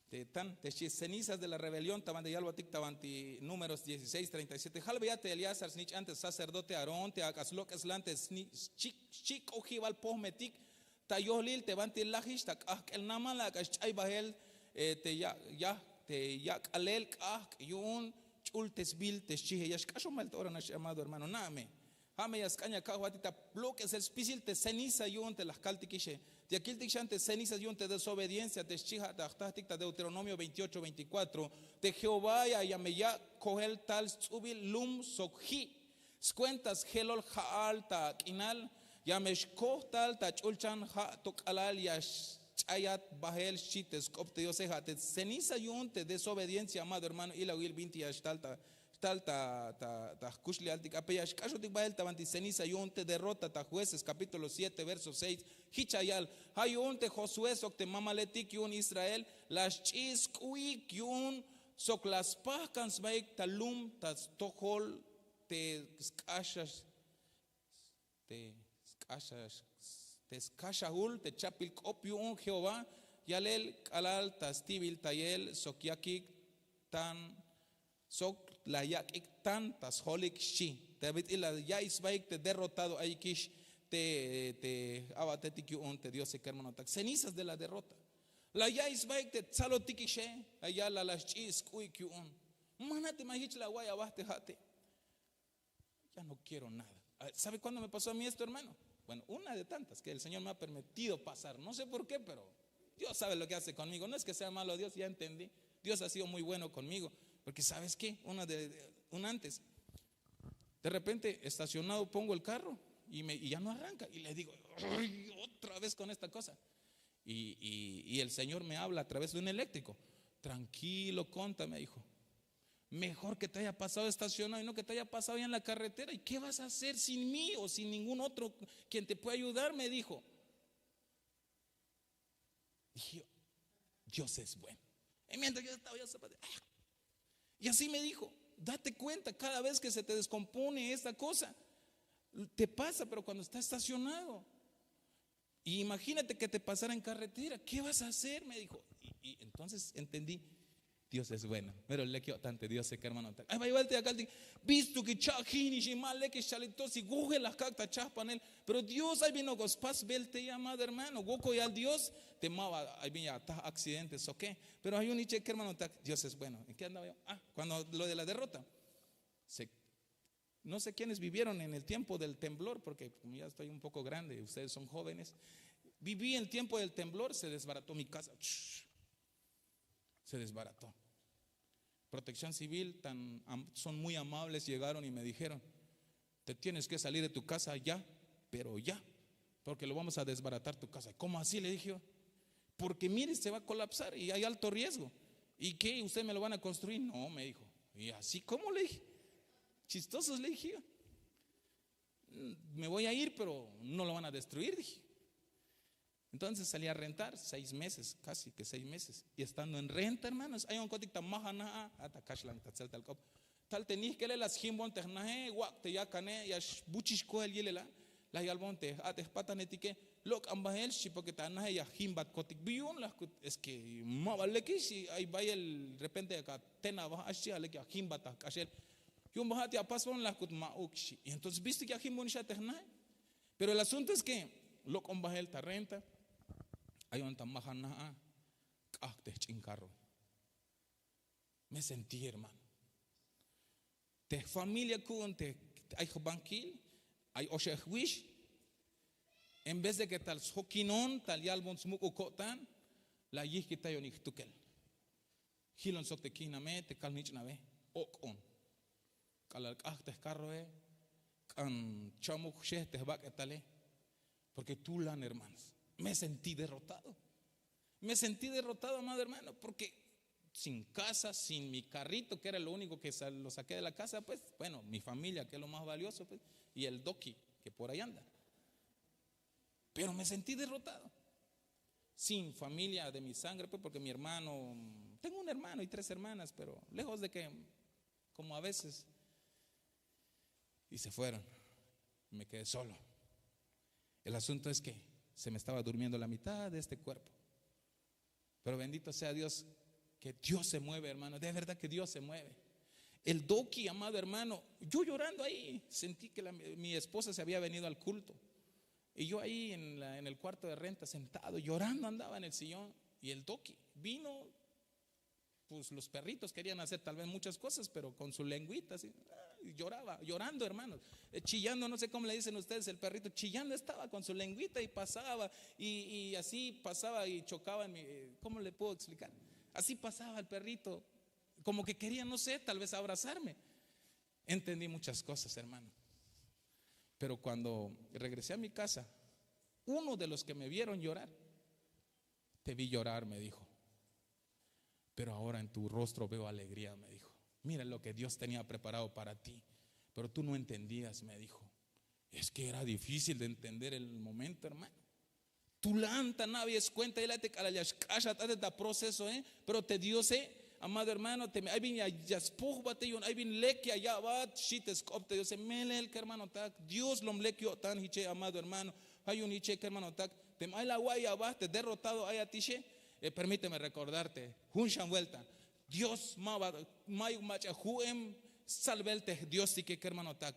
te tan, te xche, cenizas de la rebelión, tabanti, yalbatik, tabanti, Números dieciséis treinta y siete. Jalbeya te Eleazar, snich'an te sacerdote Aarón, te ak'as lok'eslan te sni-, xchi-, xchik'ojibal pojmetik, ta yohlil te banti lajix ta k'ajk'el namal, ak'a xch'ay bahel, eh, te ya, ya, te yak'alel k'ajk' yu'un ch'ultesbil te xchije. Ya xk'axon bahel te ora nax, amado hermano, na'me. Ja' me ya sk'an ya ka'jbatik ta lok'esel spisil te ceniza yu'un te la jkaltikixe. Te ya kiltik xan te ceniza yu'un te desobediencia te xchija, ta jtajtik ta Deuteronomio veintiocho veinticuatro. Te Jehová ya, ya me yak' kojel tal sts'ubil lum sok ji'. Skuenta sjelol ja'al ta k'inal, ya me xkoj tal ta ch'ulchan ja' to k'alal ya xch'ayat bahel, xchi te sk'op te Diose. Ja' te ceniza yu'un te desobediencia, amado hermano, ilawil binti ya xtal ta, xtal ta, ta, ta jkuxlejaltik ape, ya xk'axotik bahel ta banti ceniza yu'un te derrota ta Jueces capítulo siete, verso seis. Jich ya yal, ja' yu'un te Josué sok te mamaletik yu'un Israel la xch'i sk'u'ik yu'un sok la spajk'an sbaik ta lum ta stojol te sk'axax, te sk'axax, te sk'axahul te chapbil k'op yu'un Jehová yalel k'alal ta stibiltayel sok yakik tan, sok la yak'ik tan ta sjolik, xchi. Te bit'il la ya'iy sbaik te derrotado ayikix te, te abatetik yu'un te Diose, kermanotak. Cenizas de la derrota. La ya'iy sbaik te tsalotikixe, la yal la, la xch'i sk'u'ik yu'un. Mana te ma jich la awa'iy aba te ja'ate. Ya no quiero nada. Ah, ¿sabe cuándo me pasó a mí esto, hermano? Bueno, una de tantas que el Señor me ha permitido pasar. No sé por qué, pero Dios sabe lo que hace conmigo. No es que sea malo Dios, ya entendí. Dios ha sido muy bueno conmigo. Porque, ¿sabes qué? Una de, de- un antes, de repente, estacionado, pongo el carro y, me, y ya no arranca. Y le digo, "Ay, otra vez con esta cosa". Y, y- y el Señor me habla a través de un eléctrico. "Tranquilo, Conta", me dijo. "Mejor que te haya pasado estacionado y no que te haya pasado ya en la carretera. ¿Y qué vas a hacer sin mí o sin ningún otro quien te pueda ayudar?", me dijo. Dije, "Dios es bueno". Y mientras yo estaba, yo estaba, "Ah". Y así me dijo, "Date cuenta, cada vez que se te descompone esta cosa, te pasa, pero cuando está estacionado. Y imagínate que te pasara en carretera, ¿qué vas a hacer?", me dijo. Y, y entonces entendí, Dios es bueno. Mero lek yo'tan te Diose, kermanotak. Ay bay balte ya kaltik, bistuk y cha'jinix y ma lekix chalito si wojel la kak' ta chajpanel. Pero Dios ay bin ok'o spas bel te ya, amado hermano, wokol yal Dios. Te ma ba ay bin ya taj accidente soke. Pero ay un iche, kermanotak, Dios es bueno. ¿En qué andaba yo? Ah, cuando lo de la derrota. No sé quiénes vivieron en el tiempo del temblor, porque como ya estoy un poco grande, ustedes son jóvenes. Viví el tiempo del temblor, se desbarató mi casa. Se desbarató. Protección Civil, tan, son muy amables, llegaron y me dijeron: "Te tienes que salir de tu casa ya, pero ya, porque lo vamos a desbaratar tu casa". "¿Cómo así?", le dije yo. "Porque mire, se va a colapsar y hay alto riesgo. ¿Y qué? ¿Usted me lo van a construir?". "No", me dijo. "¿Y así cómo?", le dije. "Chistosos", le dije yo. "Me voy a ir, pero no lo van a destruir", dije. Entonces salí a rentar seis meses, casi que seis meses. Y estando en renta, hermanos, ay on kotik ta majana'a, a ta kaxlan ta tzel tal k'op. Tal te nijkele la sjimbontej naje, wak' te yakane, ya xbuchix koel yilela. La yalbon te a te jpatanetike, lok'an bajel xchi, porque ta naje ya jimbat kotik. Biyun la jkut, es que ma ba lekix, y ay bayel repente ya ka tena baja xchi, a lek ya jimbat ta jk'axel. Yu'un bajat ya pasbon la jkut, ma uk xchi. Y entonces bistuk ya jimbon xa te jnaje. Pero el asunto es que lok'on bajel ta renta, ayon ta majana'a, k'ajk' te jch'in carro. Me sentí, hermano. Te jfamilia ku'un te ay jbankil, ay oxeb jwix. En vez de que tal sjokinon, tal yalbon smuk'ul ko'tan, la yijkitayon ik jtukel. Jilon sok te kiname, te kal jnich'nabe, ok'on. K'alal k'ajk' te jcarroe, k'an chamuk jxej te jbak'etale. Porque tulan, hermanos, me sentí derrotado. Me sentí derrotado, amado hermano, porque sin casa, sin mi carrito, que era lo único que sa- lo saqué de la casa, pues, bueno, mi familia, que es lo más valioso, pues, y el doki, que por ahí anda. Pero me sentí derrotado. Sin familia de mi sangre, pues, porque mi hermano, tengo un hermano y tres hermanas, pero lejos de que, como a veces, y se fueron. Me quedé solo. El asunto es que se me estaba durmiendo la mitad de este cuerpo. Pero bendito sea Dios, que Dios se mueve, hermano. De verdad que Dios se mueve. El doki, amado hermano, yo llorando ahí, sentí que la- mi esposa se había venido al culto. Y yo ahí en, la- en el cuarto de renta, sentado, llorando andaba en el sillón. Y el doki vino, pues los perritos querían hacer tal vez muchas cosas, pero con su lengüita así, ah, y lloraba, llorando, hermanos. Eh, chillando, no sé cómo le dicen ustedes, el perrito chillando estaba con su lengüita y pasaba, y, y así pasaba y chocaba en mi, eh, ¿cómo le puedo explicar? Así pasaba el perrito, como que quería, no sé, tal vez abrazarme. Entendí muchas cosas, hermano. Pero cuando regresé a mi casa, uno de los que me vieron llorar, "Te vi llorar", me dijo, "pero ahora en tu rostro veo alegría", me dijo. "Mira lo que Dios tenía preparado para ti, pero tú no entendías", me dijo. Es que era difícil de entender el momento, hermano. Tulan ta na'be skuenta, ila'e te k'alal ya xk'axat a te ta procesoe, pero te Diose, amado hermano, teme ay bin ya, ya spujbate yu'un, ay bin lek ya ya'bat, xchi te sk'op te Diose. Melel, kermanotak, Dios lom lek yo'tan, hiche, amado hermano. Ja' yu'un hiche, kermanotak, teme ay la awa'iy aba te derrotado ayat ixe, eh, permíteme recordarte jun xan vuelta. Dios ma ba, mayuk mach'a ju'em stsalbel te jDiostike, kermanotak.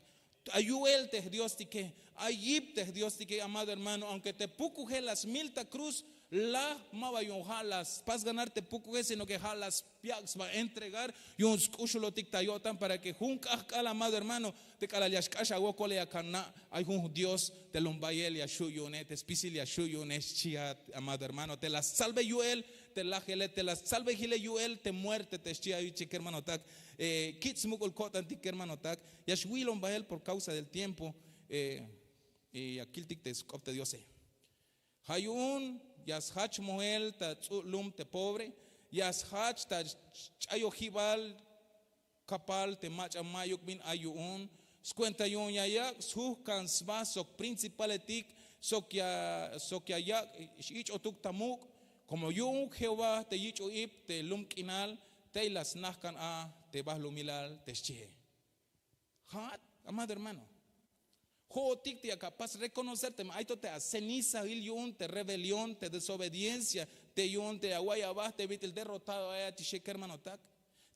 Ay yu'el te jDiostike, ay yip te jDiostike, amado hermano, aunque te pukuje la smil ta cruz, laj, ma ba yu'un ja' la spas ganar te pukuje, sino que ja' la syak' sba entregar yu'un sk'uxulotik ta yo'tan, para que jun k'ajk'al, amado hermano, te k'alal ya xk'ax awokole ya kana' ay jun Dios te lom bayel ya xu' yu'une, te spisil ya xu' yu'une, xchiat, amado hermano, te la stsalbe yu'el te lajele, te la stsalbe jile yu'el te muerte, te xchi ayiche, kermanotak. Eh, kich' smuk'ul ko'tantik, kermanotak, ya xwilon bael por causa del tiempo. Eh, y ya kiltik te sk'op te Diose. Ja' yu'un ya sjach mojel ta ts'u' lum te pobre, ya sjach ta ch'ayojibal kapal te mach'a mayuk bin ay yu'un. Skuenta yu'un ya yak' sjujkan sba sok principaletik, sok ya, sok ya yak' x-ich'otuk ta muk', como yu'un Jehová te yich'o ip te lum k'inal, tey la snajkan a te balumilal, te xchie. Ja'at, amado hermano. Jo'otik te yak apas reconocer teme ay to te acenizahil yu'un te rebelión, te desobediencia, Te yu'un te awa'iy aba te bit'il derrotado ayat ixe kermanotak.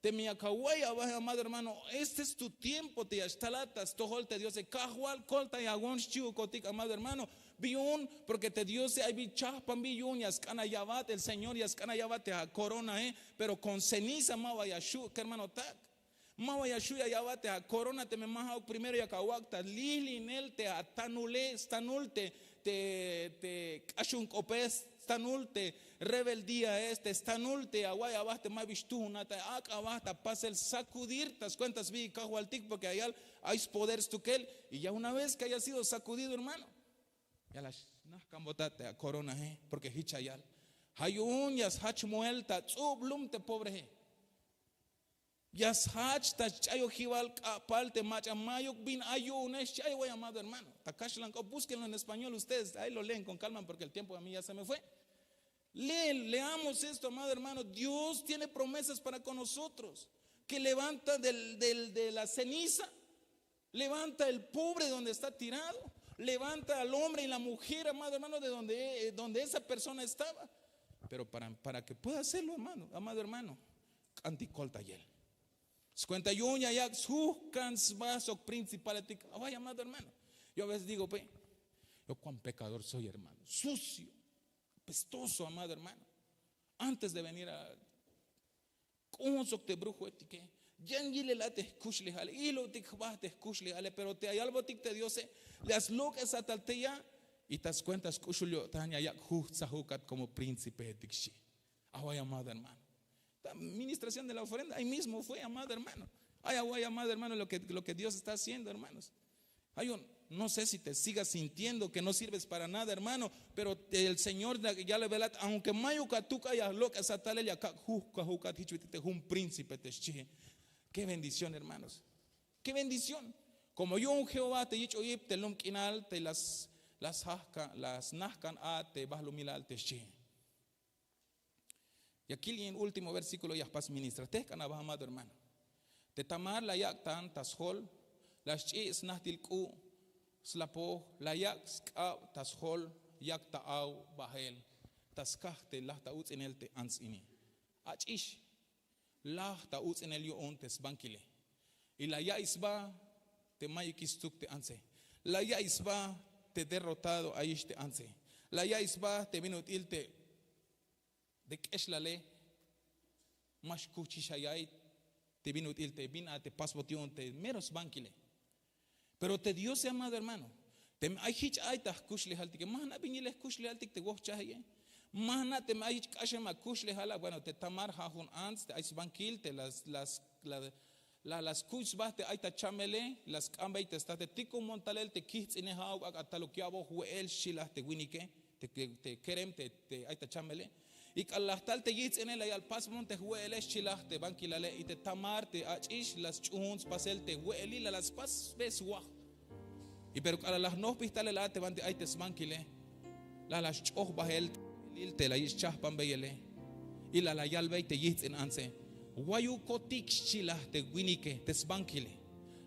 Teme yak awa'iy aba, amado hermano, este es tu tiempo te ya xtalat ta stojol te Diose. Kajwal, koltayawon xchi'ukotik, amado hermano. Bi yu'un, porke te Diose ay bi chajpanbil yu'un ya sk'an aya'bat, el Señor ya sk'an aya'bat te akoronae, pero kon ceniza ma ba ya xu' kermanotak. Ma ba ya xu' ya ya'bat te akorona teme ma ja'uk primero yak awak' ta lihlinel te atanule, stanul te, te, te k'axun k'ope, stanul te rebeldíae, te stanul te awa'iy aba te ma bi xtujunat, ak'a aba ta pasel sacudir ta skuenta sbiil kajwaltik, porke ayal ay spoder stukel. Y ya una vez que haya sido sacudido, hermano, ya la xnajkanbotat te akoronae, porke jich ayal. Ja' yu'un ya sjach moel ta ts'ub lum te pobree. Ya sjach ta sch'ayojibal k'a'pal te mach'a mayuk bin ay yu'une xchi. Ay, awa'iy, amado hermano. Ta kaxlan k'op, búsquenlo en español ustedes. Ahí lo leen con calma porque el tiempo a mí ya se me fue. Lee, leamos esto, amado hermano. Dios tiene promesas para con nosotros. Que levanta del, del, de la ceniza, levanta el pobre donde está tirado, levanta al hombre y la mujer, amado hermano, de donde, eh, donde esa persona estaba. Pero para, para que pueda hacerlo, hermano, amado hermano, k'antik koltayel. Skuenta yu'un ya yak' sjujkan sba sok principaletik. Awa'iy, amado hermano. Yo a veces digo, pues, yo cuán pecador soy, hermano. Sucio, apestoso, amado hermano. Antes de venir a, k'uhun sok te brujoetike, yan yilel a te jkuxlejale, ilojtik jba te jkuxlejale, pero te ya yalbotik te Diose, ya slok'esat tal tey a, y ta skuenta sk'uxul yo'tan ya yak' jujtsajukat como príncipeetik xchi. Awa'iy, amado hermano. Ta ministración de la ofrenda, ahí mismo fue, amado hermano. Ay, awa'iy, amado hermano, lo que, lo que Dios está haciendo, hermanos. Ay, yo no sé si te sigas sintiendo que no sirves para nada, hermano, pero el Señor ya le velat, aunque mayuk atuk ay alok' a satalel, ya kak' jujkajukat jich bit'il te jun príncipe te xchi. Qué bendición, hermanos. Qué bendición. Como yu'un Jehová te yich'ojib te lum k'inal te las, las jajka, las najkan a te balumilal te xchi. Ya kil yin último versículo ya jpas ministrar. Tejk'an aba, amado hermano. Te Tamar la yak' tan ta sjol, la xch'i' snajtil k'u' slapoj, la yak' sk'ab ta sjol, yak ta aw bajel, ta skaj te laj ta uts'inel te ants ini. Ach'ix, laj ta uts'inel yu'un te sbankile. Y la ya'iy sba te mayukix stsuk te antse. La ya'iy sba te derrotado ayix te antse. La ya'iy sba te bin ut'il te te k'exlale, ma xkuchix a ya'iy te bin ut'il te bin a te pasbot yu'un te mero sbankile. Pero te Diose, amado hermano, teme ay jich ay ta jkuxlejaltike, ma jna' bin yilel jkuxlejaltik te wojchajeye. Ma jna' teme ay jich k'axem akuxlejal a. Bueno, te Tamar ja' jun ants te ay sbankil te las, las, la, la, la skuy sba te ay ta chamele, la sk'anbey te sta te tikun mon talel te kijts'ine, ja'uk ak'a taluk ya'boj we'el, xchi laj te winike, te, te, te kerem te, te ay ta chamele. Y k'alal laj tal te yijts'ine, la yal: pasbon te jwe'ele, xchi laj te bankilale. Y te Tamar te ach'ix la sch'uun spasel te we'elil, la la spasbe swaj. Y pero k'alal la jnojpij talel a te banti ay te sbankile, la la sch'oj bajel te we'elil te la yich' chajpanbeyele. Y la la yalbey te yijts'in antse: wayukotik, xchi laj te winike, te sbankile.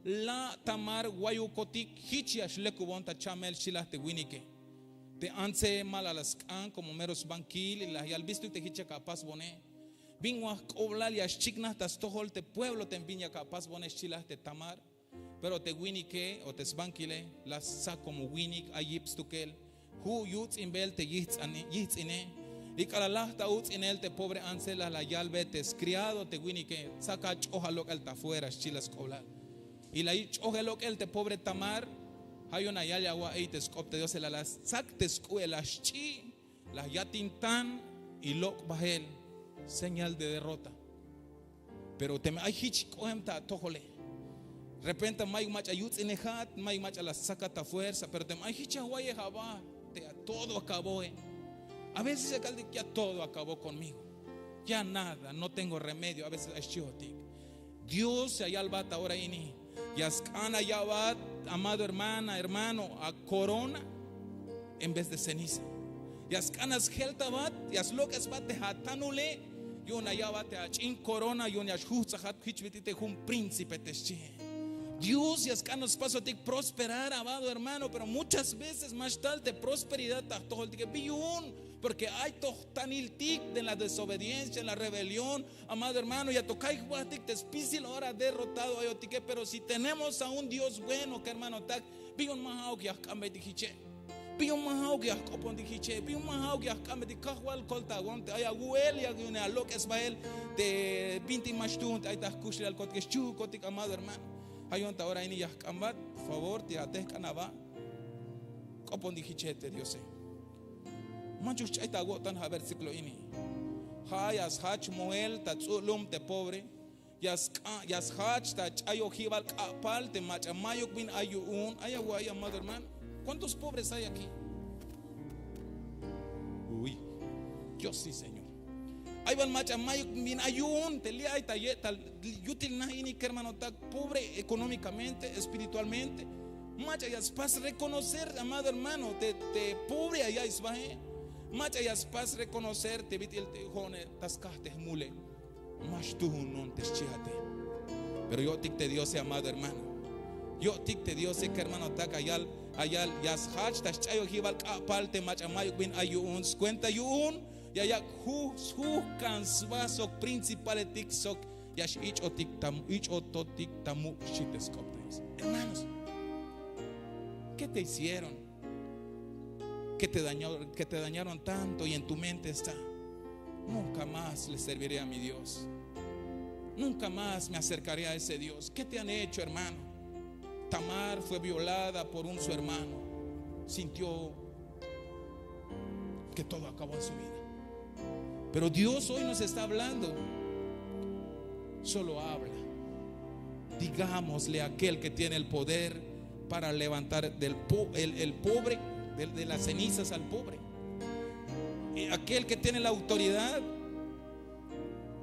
La' Tamar, wayukotik, jich ya xlekubon ta chamel, xchi laj te winike. Te antse ma la la sk'an como mero sbankil, y la yal: bistuk te jich yak apasbone. Bin waj k'oblal ya xchiknaj ta stojol te pueblo te bin yak apasbone, xchi laj te Tamar. Pero te winike o te sbankile la stsak como winik ay yip stukel. Ju' yuts'inbel te yijts'ine. Y k'alal laj ta uts'inel te pobre antse, la la yalbe te skriado te winike: tsak ach'oj alok'el ta fuera, xchi la sk'oblal. Y la yich' ch'ojel lok'el te pobre Tamar. Ja' yu'un ya yal ya awa'iy te sk'op te Diose, la la stsak te sk'u'el, la xch'i', la yatintan y lok' bajel. Señal de derrota. Pero teme ay jich k'oem ta atojole, repente mayuk mach'a yuts'inejat, mayuk mach'a la stsakat ta fuerza, pero teme ay jich awa'iyej aba te todo acabóe. A veces ya kaltik: ya todo acabó conmigo, ya nada, no tengo remedio. A veces ay xchihotik. Dios ya yalbat ahora ini: ya sk'an aya'bat, amado hermana, hermano, akorona en vez de ceniza. Ya sk'an ajeltabat, ya slok'esbat te atanule, yu'un aya'bat te ach'in korona, yu'un ya xjujts'ajat jich bit'il te jun príncipe te xchi. Dios ya sk'an nos spasotik prosperar, amado hermano, pero muchas veces ma xtal te prosperidad ta jtojoltike. Bi yu'un? Porque ay to jtaniltik de la desobediencia, la rebelión, amado hermano, ya to kay jbahtik te spisil ora derrotado ayotike. Pero si tenemos a un Dios bueno, kermanotak, bi yu'un ma ja'uk ya jk'anbetik jiche? Bi yu'un ma ja'uk ya jk'opontik jiche? Bi yu'un ma ja'uk ya jk'anbetik? Kajwal, koltawon te ay awu'el, ya yu'un alok'es bahel te bintik ma xtuun te ay ta jkuxlejal kotike, xchihukotik, amado hermano. Ja' yu'un ta ora ini ya jk'anbat, por favor, te atejk'an aba, k'opontik jiche te Diose. Manchuk xch'ay ta awo'tan ja' versículo ini. Ja' ya sjach moel ta ts'u'lum te pobre, ya sk'a-, ya sjach ta ch'ayojibal k'a'pal te mach'a mayuk bin ay yu'un. Ay awa'iy, amado hermano. ¿Cuántos pobres hay aquí? Uy, yo sí, Señor. Ay bal mach'a mayuk bin ay yu'un te li' ay ta ye'tal yutil na ini, kermanotak, pobre económicamente, espiritualmente. Mach'a ya spas reconocer, amado hermano, te, te pobre ay ya'iy sbahe. Mach'a ya spas reconocer te bit'il te jo'one ta skaj te jmule. Ma xtuunon te xchiate. Pero yo'tik te Diose, amado hermano. Yo'tik te Diose, kermanotak, ayal, ayal ya sjach ta xch'ayojibal k'a'pal te mach'a mayuk bin ay yu'un. Skuenta yu'un ya yak' juj, sjujk'an sba sok principaletik sok ya x-ich'otik ta, ich'ototik ta muk', xchi te sk'op te Dios. Hermanos, ¿qué te hicieron? Que te dañaron, que te dañaron tanto y en tu mente está: "Nunca más le serviré a mi Dios. Nunca más me acercaré a ese Dios". ¿Qué te han hecho, hermano? Tamar fue violada por un su hermano. Sintió que todo acabó en su vida. Pero Dios hoy nos está hablando. Solo habla. Digámosle a aquel que tiene el poder para levantar del po-, el, el pobre, del, de las cenizas al pobre. Y aquel que tiene la autoridad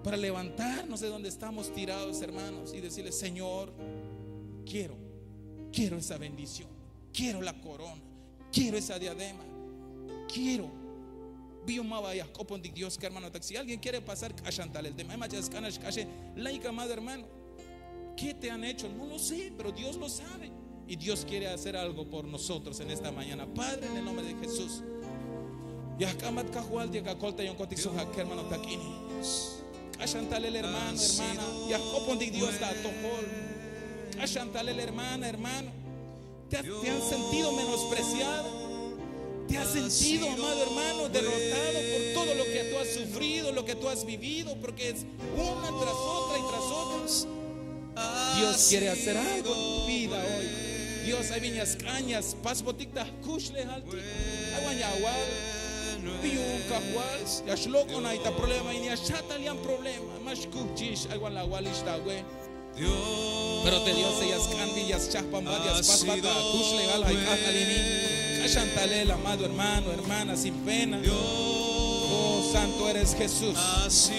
para levantarnos de donde estamos tirados, hermanos, y decirle: "Señor, quiero, quiero esa bendición, quiero la corona, quiero esa diadema, quiero". Bi yu'un ma ba ya jk'opontik Dios, kermanotak. Si alguien quiere pasar, k'axan talel. Teme ay mach'a ya sk'an xk'axe, la'ik, amado hermano. ¿Qué te han hecho? No lo sé, pero Dios lo sabe. Y Dios quiere hacer algo por nosotros en esta mañana. Padre, en el nombre de Jesús, ya jk'anbat Kajwaltik akoltayonkotik sok ja' kermanotak ini. K'axan talel, hermano, hermana. Ya jk'opontik Dios ta atojol. K'axan talel, hermana, hermano. ¿Te has, te has sentido menospreciado? ¿Te has sentido, amado hermano, derrotado por todo lo que tú has sufrido, lo que tú has vivido? Porque es una tras otra y tras otra. Dios quiere hacer algo en tu vida hoy. Dios ay bin ya sk'an ya spasbotik ta jkuxlejaltik. Ay wan ya awal: "Bi yu'un, Kajwal, ya xlok'on ay ta problema ini, ya xcha'tal yan problema, ma xkuhchix". Ay wan la awalix ta awe. Pero te Diose ya sk'an bin, ya schajpanbat, ya spasbat ta akuxlejal ja' k'ajk'al ini. K'axan talel, amado hermano, hermana, sin pena. Oh, santo eres Jesús.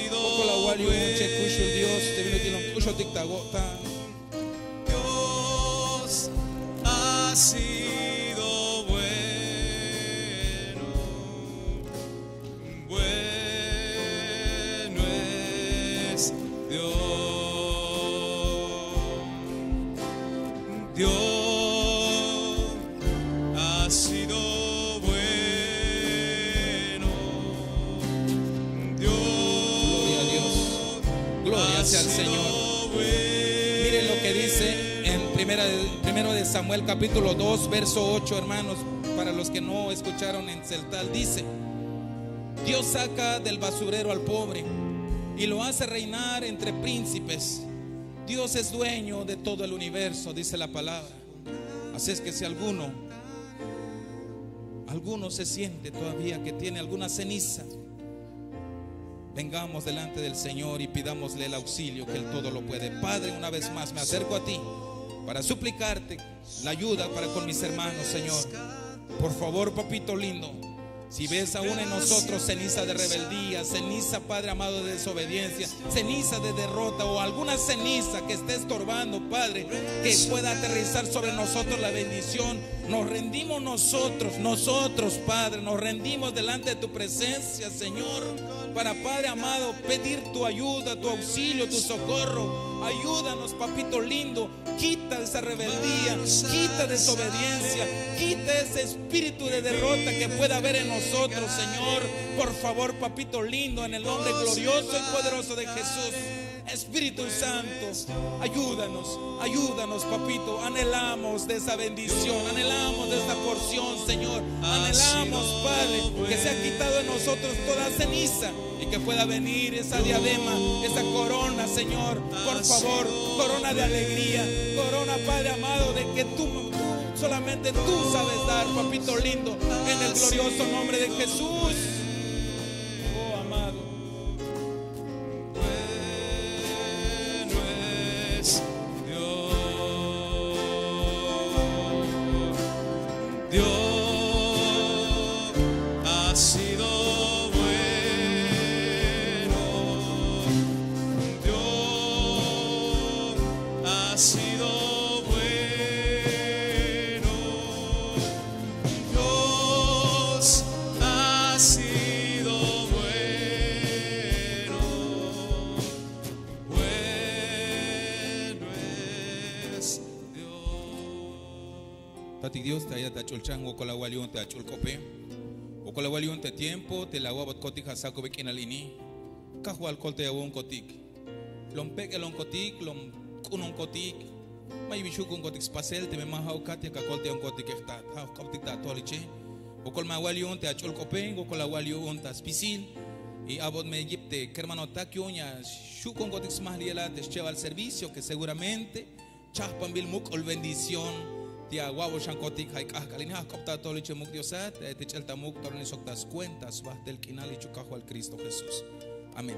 Jokol awal yu'un che kuxul Dios te bin ut'il k'uxotik ta awo'tan. Dios ha sido bueno. Bueno es Dios. Dios ha sido bueno. Dios. Gloria a Dios. Gloria sea al Señor. Miren lo que dice en primera de, primero de Samuel, capítulo dos, verso ocho, hermanos, para los que no escucharon en Celtal, dice: "Dios saca del basurero al pobre y lo hace reinar entre príncipes". Dios es dueño de todo el universo, dice la palabra. Así es que si alguno, alguno se siente todavía que tiene alguna ceniza, vengamos delante del Señor y pidámosle el auxilio, que Él todo lo puede. Padre, una vez más me acerco a ti para suplicarte la ayuda para con mis hermanos, Señor. Por favor, papito lindo, si ves aún en nosotros ceniza de rebeldía, ceniza, Padre amado, de desobediencia, ceniza de derrota o alguna ceniza que esté estorbando, Padre, que pueda aterrizar sobre nosotros la bendición, nos rendimos nosotros, nosotros, Padre, nos rendimos delante de tu presencia, Señor, para, Padre amado, pedir tu ayuda, tu auxilio, tu socorro. Ayúdanos, papito lindo. Quita esa rebeldía, quita desobediencia, quita ese espíritu de derrota que pueda haber en nosotros, Señor. Por favor, papito lindo, en el nombre glorioso y poderoso de Jesús. Espíritu Santo, ayúdanos, ayúdanos, papito. Anhelamos de esa bendición, anhelamos de esa porción, Señor. Anhelamos, Padre, que sea quitado de nosotros toda ceniza y que pueda venir esa diadema, esa corona, Señor. Por favor, corona de alegría, corona, Padre amado, de que tú, tú, solamente tú sabes dar, papito lindo, en el glorioso nombre de Jesús. Oh, amado. Bueno es Dios. Dios ha sido bueno. Dios ha sido bueno. Dios ha sido bueno. Bueno es Dios. Tatik Dios, te ayat ach'ul cham, wokol awal yu'un te ach'ul k'ope. Wokol awal yu'un te tiempo te la awa'botkotik ja sakube k'inal ini. Kajwal koltayawonkotik. Lom pek'elonkotik, lom k'unonkotik. Mayuk bi xjuk'unkotik spasel, teme ma ja'ukat ya kakoltayonkotik, jtat. Ja' jk'optik ta atojiche. Wokol me awal yu'un te ach'ul k'ope, wokol awal yu'un ta spisil. Y a'bot me yip te kermanotak yu'un ya xjuk'unkotik smajliyela te schebal servicio que seguramente chajpanbil muk'ul bendición te ya awa'bot xankotik ja' k'ajk'al ini. Ja' jk'op ta atojiche muk' Diosat, te ch'el ta muk' torones sok ta skuenta sbajtel k'inal jich Kajwal Cristo Jesús. Amén.